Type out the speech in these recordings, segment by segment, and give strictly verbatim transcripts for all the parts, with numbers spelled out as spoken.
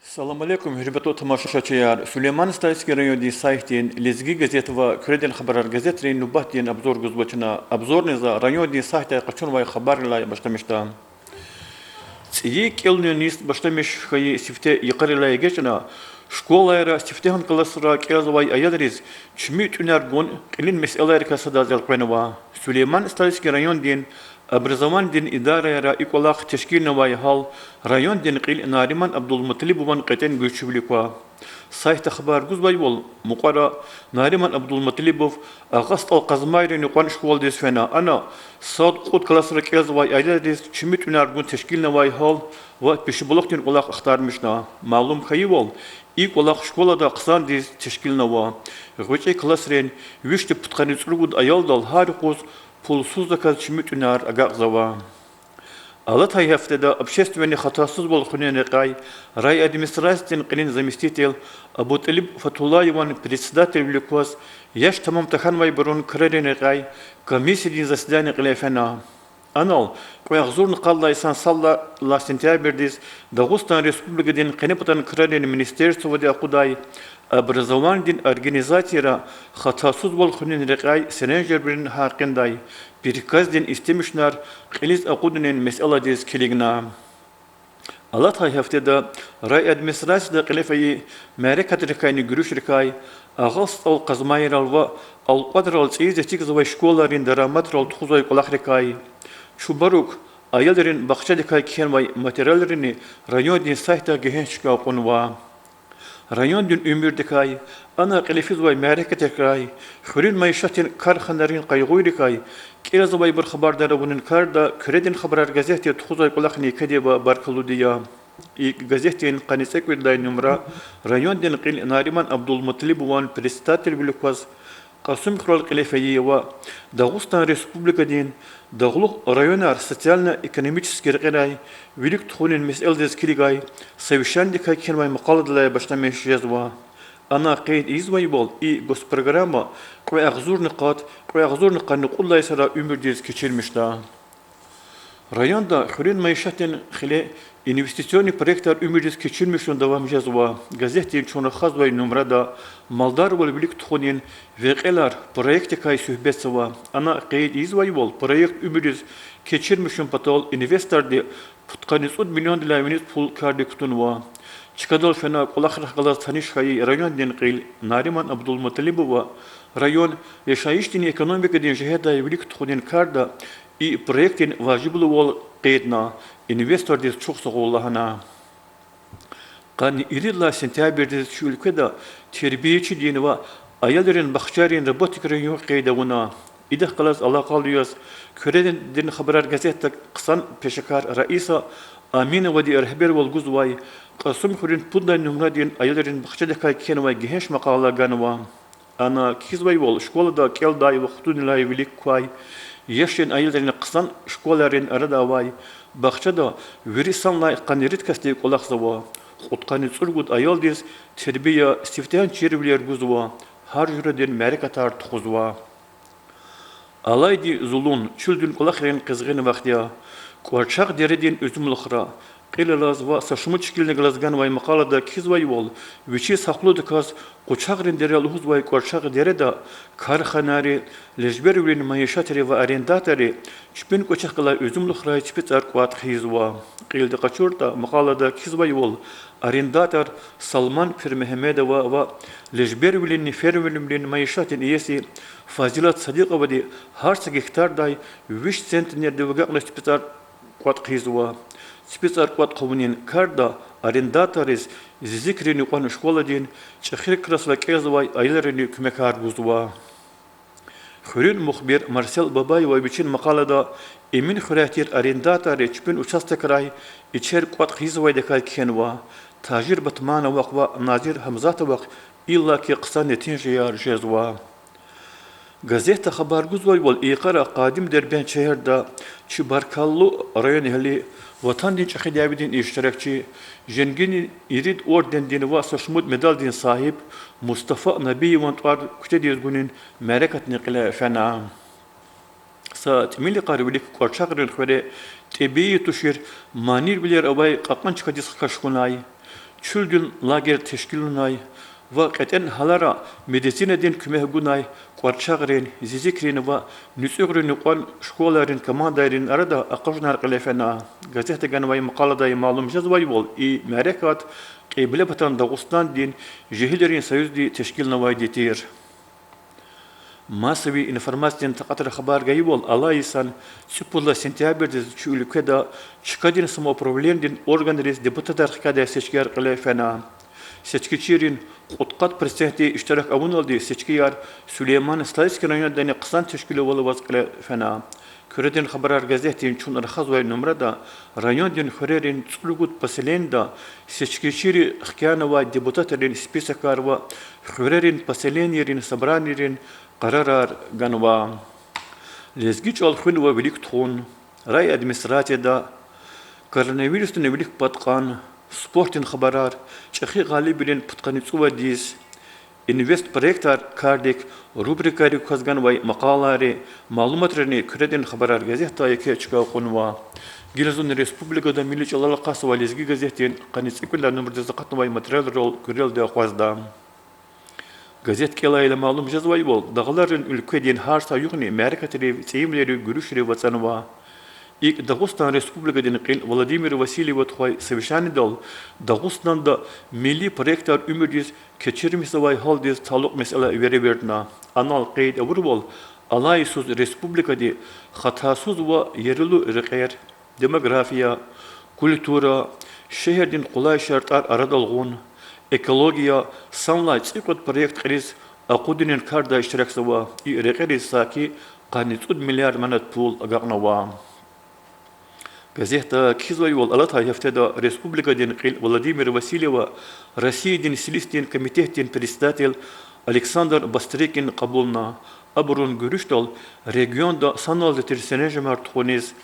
Салам алейкум, гьуьрметлу тамашачияр! Сулейман-Стальский райондин сайтдин Лезги газет ва Куьредин хабарар газетрин нубатдин обзор гузва чна. Обзорни за райондин сайтдай къачунвай хабаррилай башламишда. ЦӀийи кӀелунин йис башламиш хьайи сифте йикъарилай эгечӀна, школайра сифтегьан классра кӀелзавай аялриз чими тӀуьнар гун кьилин месэлайрикай садаз элкъвенва. Сулейман-Стальский райондин образованидин идарайра и кӀвалах тешкилнавай гьал райондин кьил Нариман Абдулмуталибован кьетӀен гуьрчивилик ква. Сайтда хабар гузвайвал, мукьвара Нариман Абдулмуталибов Агъа СтӀал Къазмайрин юкьван школадиз фена. Ана сад-кьуд классра кӀелзавай аялриз чими тӀуьнар гун тешкилнавай гьал ва пишбалухдин кӀвалах ахтармишна. Малум хьайивал, и кӀвалах школада хъсандиз тешкилнава. ГъвечӀи классрин вишни пудкъанни цӀуругуд аялдал гьар юкъуз пулсуздаказ чими тӀуьнар агакьзава. Алатай гьафтеда общественный хатасузвал хуьнин рекьяй райадминистрациядин кьилин заместитель АбутӀалиб Фатуллаеван председателвилик кваз яш тамам тахьанвайбурун крарин рекьяй комиссиядин заседание кьиле фена. Анал кьве агъзурни къад лагьай йисан сад лагьай сентябрдиз Дагъустан Республикадин къенепатан крарин министерстводи акъудай образованидин организацияра хатасузвал хуьнин рекьяй серенжевилерин гьакъиндай приказдин истемишунар кьилиз акъудунин месэладиз килигна. Алатай гьафтеда райадминистрацияда кьиле фейи мярекатрикайни гуьруьшрикай, Агъа СтӀал Къазмайрал ва Алкьвадрал цӀийиз эцигзавай школайрин дараматрал тухузвай кӀвалахрикай, чубарук аялрин бахчадикай кхьенвай материалрини райондин сайтда гегьенш чка кьунва. Райондин уьмуьрдикай, ана кьиле физвай мярекатрикай, хуьруьн майишатдин карханайрин къайгъуйрикай кӀелзавайбур хабардар авунин карда Куьредин хабарар газетди тухузвай кӀвалахни кведи ва баркаллуди я. И газетдин къанни цӀекӀуьд лагьай нумра райондин кьил Нариман Абдулмуталибован председателвилик кваз Кьасумхуьрел кьиле фейи ва Дагъустан Республикадин дагълугъ районар социально-экономический рекьерай вилик тухунин месэладиз килигай совещанидикай кхьенвай макъаладилай башламиш жезва. Ана къейд ийизвайвал, и госпрограмма кьве агъзурни къад, кьве агъзурни къанни кьуд лагьай йисара уьмуьрдиз кечирмишда. Районда хуьруьн майишатдин хиле инвестиционный проектар уьмуьрдиз кечирмишун давам жезва. Газетдин чун рахазвай нумрада малдарвал вилик тухунин векьелар проектдикай суьгьбетзава. Ана къейд ийизвайвал, проект уьмуьрдиз кечирмишун патал инвесторди пудкъанни цӀуд миллиондилай виниз пул кардик кутунва. Чкадал фена кӀвалахрихъ галаз таниш хьайи райондин кьил Нариман Абдулмуталибова район яшайишдинни экономикадин жигьетдай вилик тухунин карда и проектдин важиблувал къейдна, инвестордиз чухсагъул лагьана. Къанни ирид лагьай сентябрдиз чи уьлкведа тербиячидин ва аялрин бахчайрин работникрин югъ къейд авуна. Идахъ галаз алакъалу яз Куьредин хабарар газетда хъсан пешекар Раиса Аминовади регьбервал гузвай Кьасумхуьруьн пуд лагьай нумрадин аялрин бахчадикай кхьенвай гегьенш макъала ганва. Ана кхьизвайвал, школада кӀелдай вахтунилай вилик квай яшрин аялрин хъсан школайрин арада авай бахчада вири санлай къанни ирид касди кӀвалахзава. Кьудкъанни цӀуругуд аялдиз тербия, сифтегьан чирвилер гузва, гьар жуьредин мярекатар тухузва. Алайди зулун, чуьлдин кӀвалахрин къизгъин вахт я. КӀварчагъ дередин уьзуьмлухра, кьил алаз ва са шумуд шикилни галаз ганвай макъалада кхьизвайвал, вичиз гьахълудаказ Къучагърин дере лугьузвай КӀварчагъ дереда карханайри, лежбервилин майишатри ва арендаторри чпин кӀвачихъ галай уьзуьмлухрай ципицӀар кӀватӀ хъийизва. Кьилди къачуртӀа, макъалада кхьизвайвал, арендатор Салман Пирмегьамедова ва лежбервилинни фермервилин майишатдин иеси Фазилат Садикъовади гьар са гектардай виш центнердив агакьна ципицӀар кӀватӀ хъийизва. ЦипицӀар кӀватӀ хъувунин карда арендаторриз Зизикрин юкьван школадин чӀехи классра кӀелзавай аялрини куьмекар гузва. Хуьруьн мухбир Марсел Бабаева вичин макъалада Эминхуьряй тир арендаторри чпин участокрай ичер кӀватӀ хъийизвайдакай кхьенва. Тажир Батмановахъ ва Назир Гьамзатовахъ иллаки хъсан нетижаяр жезва. Газетда хабар гузвайвал, и йикъара къадим Дербент шегьерда чи баркаллу районэгьли, Ватандин ЧӀехи дяведин иштиракчи, Женгидин ирид ордендин ва са шумуд медалдин сагьиб Мустафа Набиеван тӀвар куьтягьиз гунин мярекатни кьиле фена. Са тӀимил йикъар вилик КӀварчагърин хуьре тӀебии тушир манийвилер авай кьакьан чкадиз хкаж хьунай. чуьлдин лагерь тешкилнавай ва кьетӀен гьалара медицинадин куьмек гунай кӀварчагърин, зизикрин ва нуьцӀуьгърин юкьван школайрин командайрин арада акъажунар кьиле фена. Газетда ганвай макъаладай малум жезвайвал, и мярекат Кьиблепатан Дагъустандин жегьилрин союзди тешкилнавайди тир. Массовый информациядин такьатра хабар гайивал, алай йисан цӀипуд лагьай сентябрдиз чи уьлкведа чкадин самоуправленидин органриз депутатар хкядай сечкияр кьиле фена. Сечкичийрин кьудкъад процентди иштирак авуналди сечкияр Сулейман-Стальский райондани хъсан тешкилувал аваз кьиле фена. Куьредин хабарар газетдин чун рахазвай нумрада райондин хуьрерин цӀуругуд поселенида сечкичийри хкянавай депутатрин списокар ва хуьрерин поселенийрин собранийрин къарарар ганва. Лезги чӀал хуьнва вилик тухун. Райадминистрацияда коронавирусдин вилик пад кьан, спортдин хабарар, чӀехи гъалибвилин пудкъанни цӀувадиз, инвестпроектар кардик рубрикайрик кваз ганвай макъалайри, малуматрини Куьредин хабарар газетдай еке чка кьунва. Гила зун республикада милли чӀалал акъатзавай Лезги газетдин къанни цӀекӀуьд лагьай нумрадиз акъатнавай материалрал куьрелди акъвазда. Газет кӀелайла малум жезвайвал, дагъларин уьлкведин гьар са югъни мярекатрив, цӀийивилерив, гуьруьшрив ацӀанва. ИкӀ, Дагъустан Республикадин кьил Владимир Васильева тухвай совещанидал Дагъустанда милли проектар уьмуьрдиз кечирмишзавай гьалдиз талукь месэла веревирдна. Анал къейд авурвал, алай йисуз республикади хатасуз ва ерилу рекьер, демография, культура, шегьердин къулай шартӀар арадал гъун, экология санлай цӀикьвед проект кьилиз акъудунин карда иштиракзава. И рекьериз саки къанни цӀуд миллиард манат пул агакьнава. Газетда кхьизвайвал, алатай гьафтеда республикадин кьил Владимир Васильева Россиядин Силисдин комитетдин председатель Александр Бастрыкин кьабулна. Абурун гуьруьшдал, регионда саналди тир серенжемар тухуниз,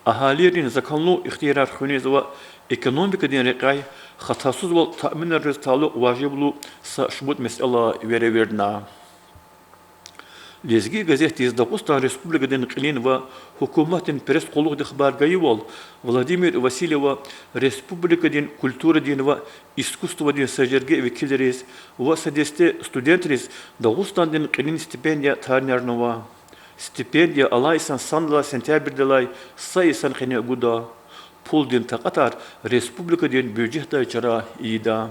агьалийрин законлу ихтиярар хуьниз ва экономикадин рекьяй хатасузвал таъминарзавариз талукь важиблу са шумуд месэла веревирдна. Лезги газетдиз Дагъустан Республикадин кьилин ва гьукуматдин пресс-къуллугъди хабар гайивал, Владимир Васильева республикадин культурадин ва искусстводин са жерге векилриз ва са десте студентриз Дагъустандин кьилин стипендия тӀарни авунва. Стипендия алай йисан санлай сентябрдилай са йисан къене гуда. Пулдин такьатар республикадин бюджетдай чара ийида.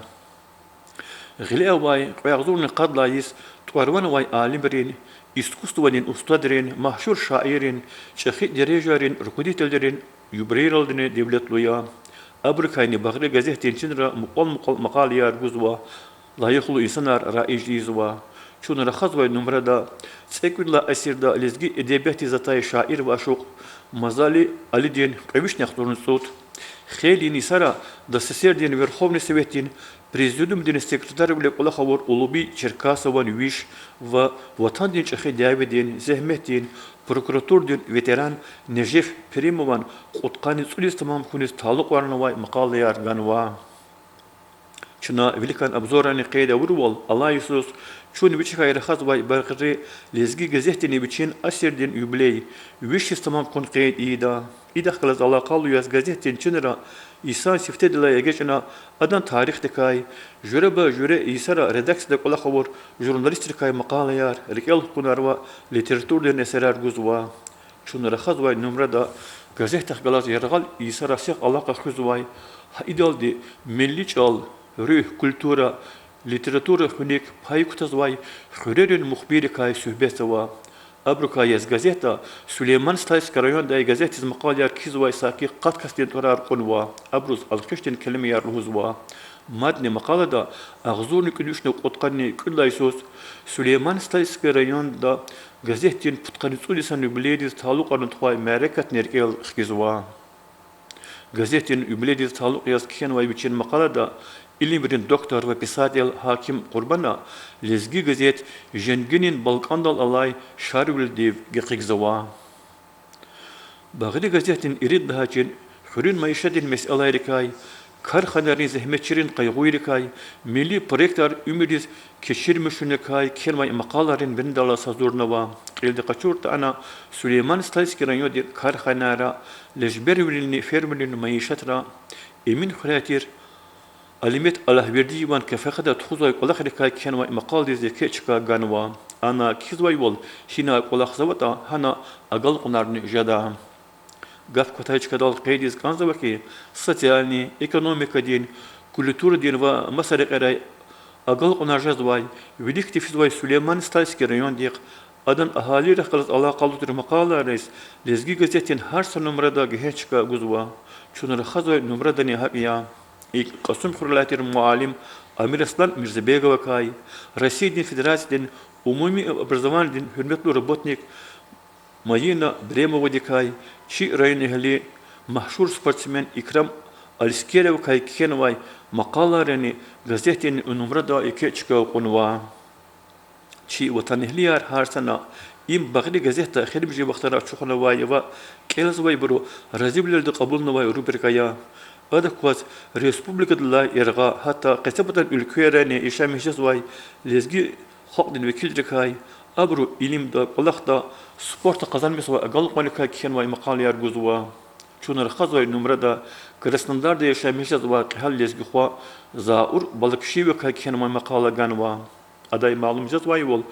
Гъиле авай кьве агъзурни къад лагьай йис тӀвар-ван авай алимрин, искусстводин устадрин, машгьур шаиррин, чӀехи дережайрин руководителрин юбилейралдини девлетлу я. Абурукайни Багъри газетдин чинра мукьвал-мукьвал макъалаяр гузва, лайихлу инсанар раиж ийизва. Чун рахазвай нумрада цӀекӀуьд лагьай асирда лезги эдебиятдиз атай шаир ва ашукь Мазали Алидин кьве вишни яхцӀурни цӀуд, хейлин йисара ДАССР-дин Верховный Советдин Президиумдин секретарвиле кӀвалах авур Улуби Черкасован виш ва ватандин чӀехи дяведин, зегьметдин, прокуратурадин ветеран Нежеф Перимован кьудкъанни цӀуд йис тамам хьуниз талукьарнавай макъалаяр ганва. Чна виликан обзоррани къейд авурвал, алай йисуз чун вичикай рахазвай Багъри лезги газетдини вичин асирдин юбилей, виш йис тамам хьун къейд ийида. Идахъ галаз алакъалу яз газетдин чинра йисан сифтедилай эгечӀна адан тарихдикай, жуьреба-жуьре йисара редакцияда кӀвалах авур журналистрикай макъалаяр, рикӀел хкунар ва литературадин эсерар гузва. Чун рахазвай нумрада газетдихъ галаз яргъал йисара сифте алакъа хуьзвай, гьа идалди милли чӀал, руьгь, культура, литература хуьник пай кутазвай хуьрерин мухбиррикай суьгьбетзава. Абурукай яз газетда Сулейман-Стальский райондай газетдиз макъалаяр кхьизвай саки къад касдин тӀварар кьунва, абуруз алхишдин келимаяр лугьузва. Мадни макъалада агъзурни кӀуьд вишни кьудкъанни кӀуьд лагьай йисуз Сулейман-Стальский районда газетдин пудкъанни цӀуд йисан юбилейдиз талукьарна тухвай мярекатни рикӀел хкизва. Газетдин юбилейдиз талукь яз кхьенвай вичин макъалада илимрин доктор ва писатель Гьаким Къурбана Лезги газет женгинин балкӀандал алай шарвилдив гекъигзава. Багъри газетдин ирид лагьай чин хуьруьн майишатдин месэлайрикай, карханайрин зегьметчийрин къайгъуйрикай, милли проектар уьмуьрдиз кечирмишуникай кхьенвай макъалайрин виридалай сазурнава. Кьилди къачуртӀа, ана Сулейман-Стальский райондин карханайра, лежбервилинни фермервилин майишатра, Эминхуьряй тир Алимет Алагьвердиеван кефехада тухузвай кӀвалахрикай кхьенвай макъаладиз еке чка ганва. Ана кхьизвайвал, гьина кӀвалахзаватӀа, гьана агалкьунарни жеда. Гаф кватай чкадал къейд ийиз кӀанзава хьи, социальный, экономикадин, культурадин ва маса рекьерай агалкьунар жезвай, виликди физвай Сулейман-Стальский райондихъ, адан агьалийрихъ галаз алакъалу тир макъалайриз Лезги газетдин гьар са нумрада гегьенш чка гузва. Чун рахазвай нумрадани гьакӀ я. ИкӀ, Кьасумхуьрелай тир муаллим Амирасулан Мирзабеговакай, Россиядин Федерациядин умуми образованидин гьуьрметлу работник Майина Бремовадикай, чи районэгьли, машгьур спортсмен Икрам Алискеровакай кхьенвай макъалайрини газетдин нумрада еке чка кьунва. Чи ватанэгьлияр, гьар сана им багъри газетда эхиримжи вахтара ачухнавай ва кӀелзавайбуру разивилелди кьабулнавай рубрика я. Адак кваз республикадилай яргъа, гьатта къецепатан уьлквейрани яшамиш жезвай лезги халкьдин векилрикай, абуру илимда, кӀвалахда, спортда къазанмишзавай агалкьунрикай кхьенвай макъалаяр гузва. Чун рахазвай нумрада Краснодарда яшамиш жезвай кьегьал лезги хва Заур Балакшиевакай кхьенвай макъала ганва. Адай малум жезвайвал,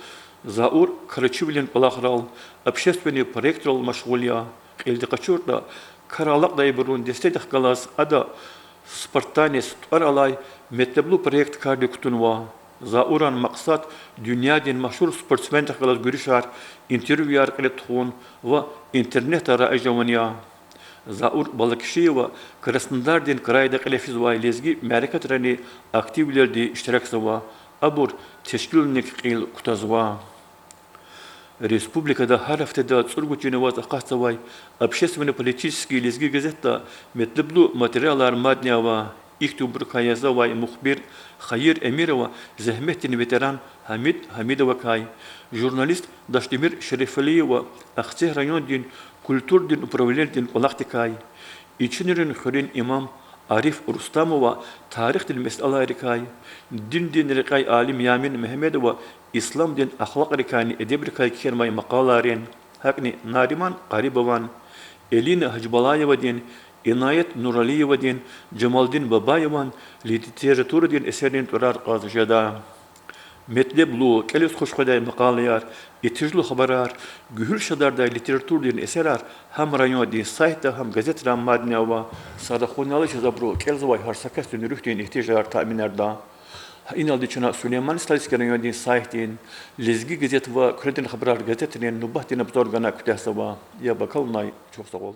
Заур крарчивилин кӀвалахрал, общественный проектрал машгъул я. Кьилди къачуртӀа, кар алакьдайбурун дестедихъ галаз ада спартанец тӀвар алай метлеблу проект кардик кутунва. Зауран макьсад дуьньядин машгьур спортсменрихъ галаз гуьруьшар, интервьюяр кьиле тухун ва интернетда раиж авун я. Заур Балакишиева Краснодардин крайда кьиле физвай лезги мярекатрани активвилелди иштиракзава, абур тешкилуник кьил кутазва. Республикада гьар гьафтеда цӀуругуд чин аваз акъатзавай общественно-политический Лезги газетда метлеблу материалар мадни ава. Ихьтинбурукай язавай мухбир Хаир Эмирова зегьметдин ветеран Гьамид Гьамидовакай, журналист Дашдемир Шерифалиева Ахцегь райондин культурадин управленидин кӀвалахдикай, Ичинрин хуьруьн имам Ариф Рустамова тарихдин месэлайрикай, диндин рекьяй алим Ямин Мегьамедова исламдин ахлакьрикайни эдебрикай кхьенвай макъалайрин, гьакӀни Нариман Къарибован, Элина Гьажибалаевадин, Инаят Нуралиевадин, Жамалдин Бабаеван литературадин эсеррин тӀварар кьаз жеда. Метлеблу, кӀелиз хуш къведай макъалаяр, итижлу хабарар, гуьгьуьл шадардай литературадин эсерар гьам райондин сайтда, гьам газетра мадни ава. Са рахунал чаз абуру кӀелзавай гьар са касдин руьгьдин игьтияжар таъминарда. Гьа иналди чна Сулейман-Стальский райондин сайтдин Лезги газет ва Куьредин хабарар газетрин нубатдин обзор гана куьтягьзава. Яб акалунай чухсагъул.